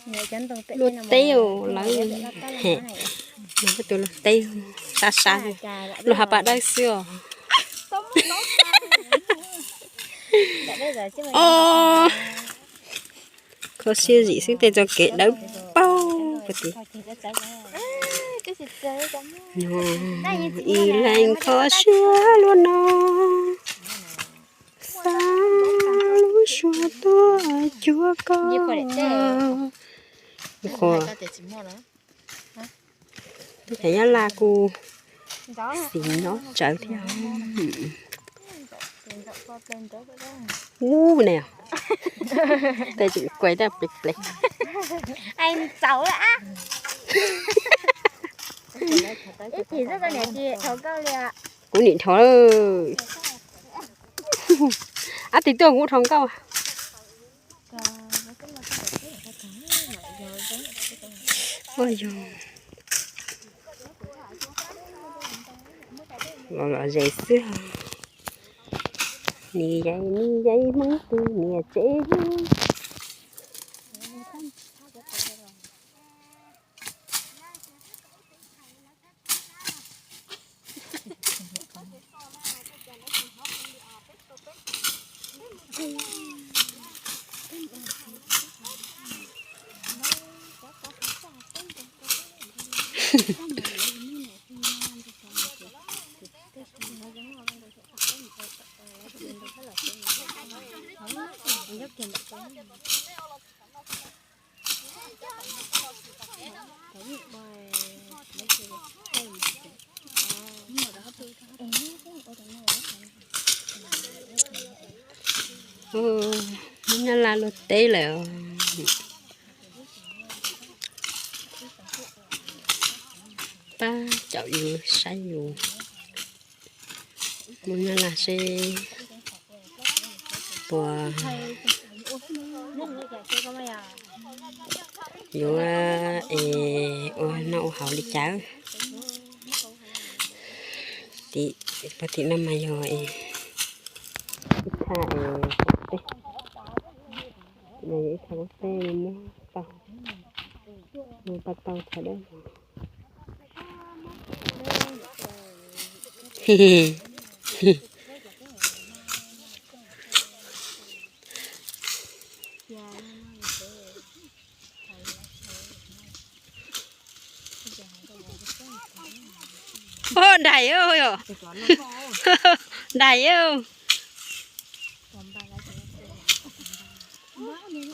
Luaj teb lawm, luaj teb sab sab, luaj hav pas dawb xwb os. Kho siab zim xwb tej txoj kev dawb paug puag tim. Ib leeg kho siab luaj no, xa lub suab tuaj cuag koj. Qhuas, tus nyab laj kuj xis nyob tsawv thiab. Ub ne, tej tseem kuai tej ples ples. Kuv nim dhau. Ab, tig tuaj kuv dhau nkauj. Ua yog los los zes xwb. Nis yais, nis yais Hmoob tus niam tsev. Ub, nyab laj luaj teb lawm. Pab caum yus saib yus. Mus nyab laj seb puas yuav es ua noj ua haus li cas. Tim, puag tim no mas yog es ib thaj es, ib thaj kuv tej muab tau, muab paj tau thaiv dawb. Oj, daim, daim.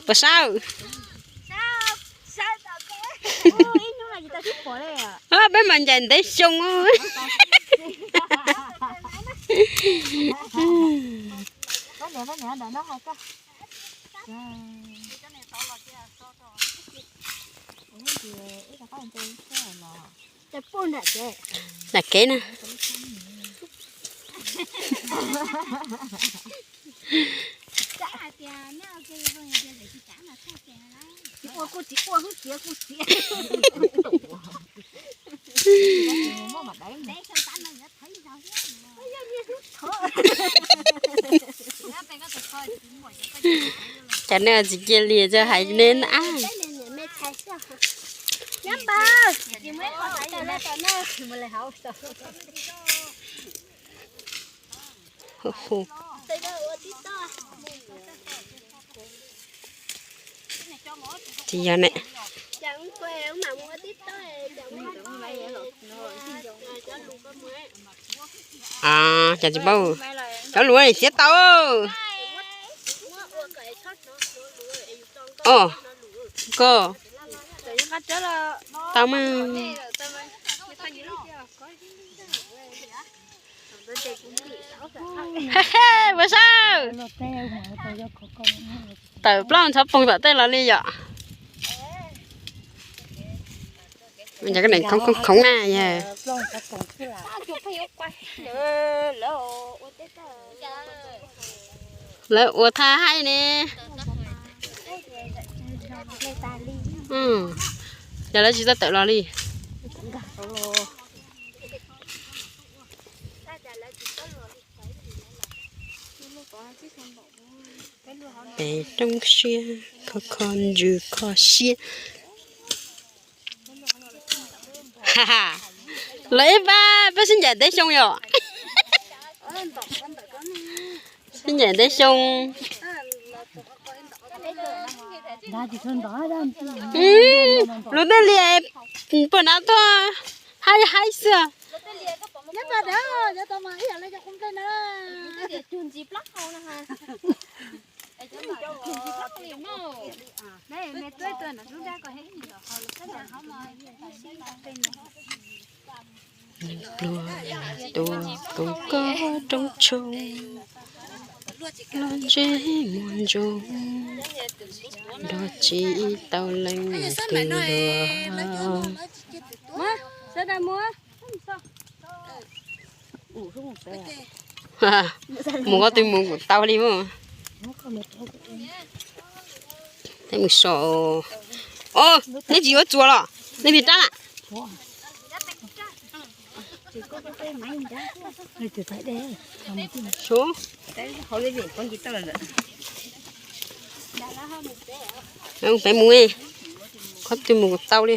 Puas saib? Peb mas ncaim ntev xyoo. Nram kev na. Cov nej tsis cia li txawm hais nej na. Tsis yog ne. Cov tsis paub, cov lus txiav tau. Os, koj tau mas. Puas saib? Tawm plaub ntxhov poog tom tej los li yom. Cov neeg khoov khoov na yog. Lawv ua thaj haib ne. Yog lawv tsis tau tawm los li. Pem roob siab kho kho ntsws kho siab. Los ib pab, peb sib ncaim ntev xyoo yom. Sib ncaim ntev xyoo. Luag tej lias puag nrad tuaj haib haib xwb. Pluag tus kub koj roob tshoob, los ntsej muag ntsuag, nrog tsis tau leej twg luag. Mus koj twb mus kuv tau li mas. Peb mus so. Os, neb tsis yuav txuas los? Neb pis rab lawm. Peb mus, koj twb mus kuv tau li.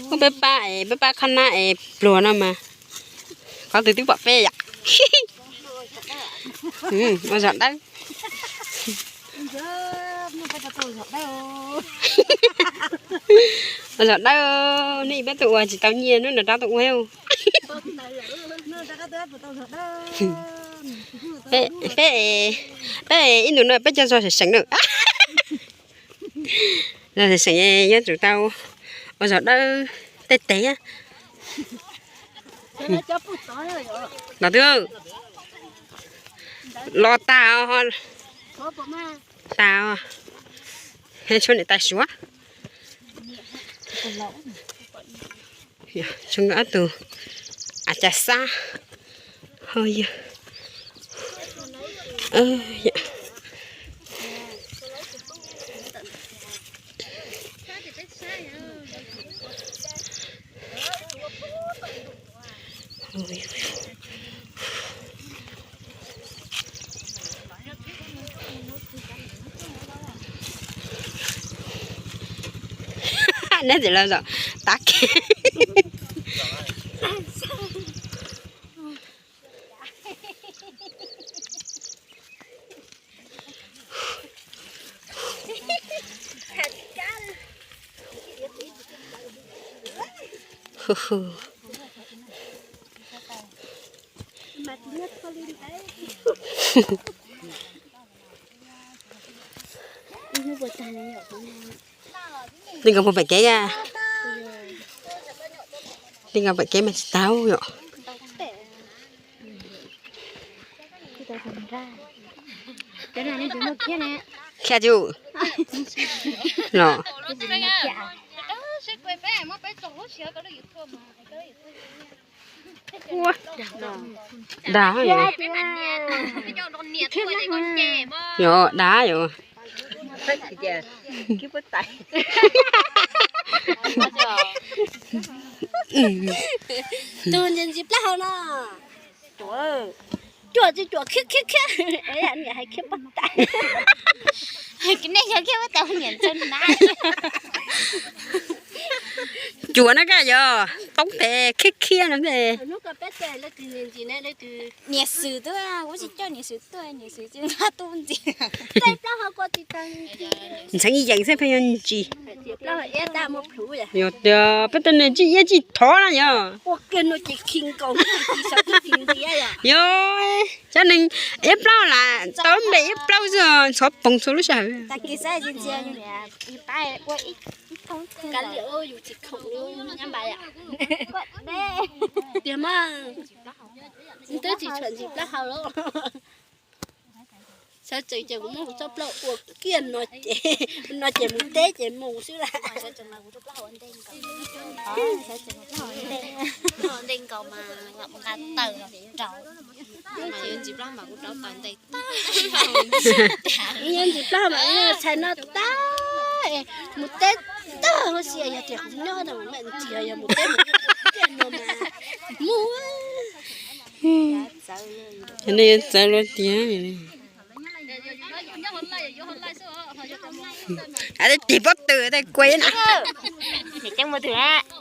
Koj peb pab es peb pab qhab nab es pluag no mas. Koj twb twb pom peb yom. Ua zom dawb. Ua zom dawb, nej peb tuaj ua tsis tau nyiaj, hnub no rov tuaj ua. Peb, peb ib ntus no peb coj zog seem seem na. Zog seem seem yuav tsum tau ua zom dawb tej teg. Los twb los tag, tag, tshuav niam tais suav. Tshuav nkawd ob tug a cas xab ho yog. Neb txawm los zom tab kev. Tej nkaus puag pem kev, tej nkaus pem kev mas tsis tau yom. Khiav tsis los. Dag yom. Yom, dag yom. Tus ntsis ntsis plaub hau no. Cuam tsis cuam khiab khiab khiab. Niam hais khiab pob tais. Nej yog khiab pob tais niam ntxawg na. Cuam no kaj yog toob tes khiab khiab no. Niam xwm tuaj, kuv tsis coj niam xwm tuaj, niam xwm tsis nqa tub ntxiv. Ntxheev yees xwb pheej yog ntsis. Yog tias peb tej niag tsis iab tsis thov na yog. Yog, cov neeg iab plaub lam tau npe iab plaub xwb, ntxhov poog txhua lub sij hawm. Tiag mas, twb tsis tshua ntsis plaub hau lawm. Sawv tsees ces kuv muab kuv tsob plaub ua kiag no ces, no ces mus teb ces mus xwb las. Nte nkaus mas nqa taws los rau. Mas yuav ntsis plaub mas kuv rau taws ntes tag. Yuav ntsis plaub mas txhais no tag, mus teb tag huv si. Yog tias kuv nyob ntawm mus mam ntsis, yog mus teb mus kiag no mas mus. Nej yuav txawv luaj tiag. Cig pob tw, kuv na. Niam Ceeb mus twg na?